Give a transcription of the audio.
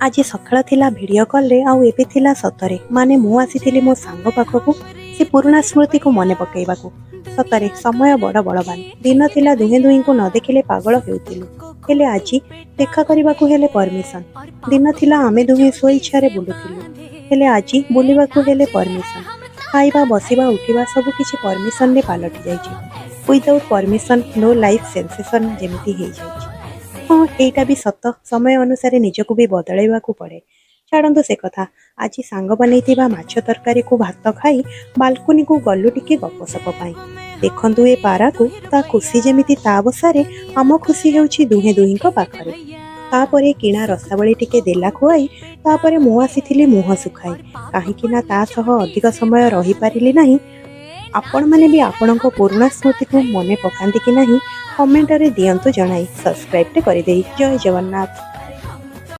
ଆଜି ସକାଳ ଥିଲା ଭିଡ଼ିଓ କଲ୍ରେ ଆଉ ଏବେ ଥିଲା ସତରେ। ମାନେ ମୁଁ ଆସିଥିଲି ମୋ ସାଙ୍ଗ ପାଖକୁ ସେ ପୁରୁଣା ସ୍ମୃତିକୁ ମନେ ପକାଇବାକୁ। ସତରେ ସମୟ ବଡ଼ ବଳବାନ। ଦିନ ଥିଲା ଦୁହେଁ ଦୁହିଁଙ୍କୁ ନ ଦେଖିଲେ ପାଗଳ ହେଉଥିଲୁ, ହେଲେ ଆଜି ଦେଖା କରିବାକୁ ହେଲେ ପରମିସନ୍। ଦିନ ଥିଲା ଆମେ ଦୁହେଁ ସ୍ୱଇଚ୍ଛାରେ ବୁଲୁଥିଲୁ, ହେଲେ ଆଜି ବୁଲିବାକୁ ହେଲେ ପରମିସନ୍। ଖାଇବା, ବସିବା, ଉଠିବା ସବୁ କିଛି ପରମିସନରେ ପାଲଟି ଯାଇଛି। Without permission no life sensation ଯେମିତି ହେଇଯାଇଛି। ହଁ, ଏଇଟା ବି ସତ, ସମୟ ଅନୁସାରେ ନିଜକୁ ବି ବଦଳାଇବାକୁ ପଡ଼େ। ଛାଡ଼ନ୍ତୁ ସେ କଥା। ଆଜି ସାଙ୍ଗ ବନେଇଥିବା ମାଛ ତରକାରୀକୁ ଭାତ ଖାଇ ବାଲକୁନିକୁ ଗଲୁ ଟିକେ ଗପସପ ପାଇଁ। ଦେଖନ୍ତୁ ଏ ପାରାକୁ, ତା ଖୁସି ଯେମିତି ତା ବସାରେ, ଆମ ଖୁସି ହେଉଛି ଦୁହେଁ ଦୁହିଁଙ୍କ ପାଖରେ। ତାପରେ କିଣା ରସାବଳି ଟିକେ ଦେଲା ଖୁଆଇ। ତାପରେ ମୁଁ ଆସିଥିଲି ମୁହଁ ଶୁଖାଇ, କାହିଁକି ନା ତା ସହ ଅଧିକ ସମୟ ରହିପାରିଲି ନାହିଁ। ଆପଣମାନେ ବି ଆପଣଙ୍କ ପୁରୁଣା ସ୍ମୃତିକୁ ମନେ ପକାନ୍ତି କି ନାହିଁ, କମେଣ୍ଟରେ ଦିଅନ୍ତୁ ଜଣାଇ, ସବସ୍କ୍ରାଇବଟେ କରିଦେଇ। ଜୟ ଜଗନ୍ନାଥ।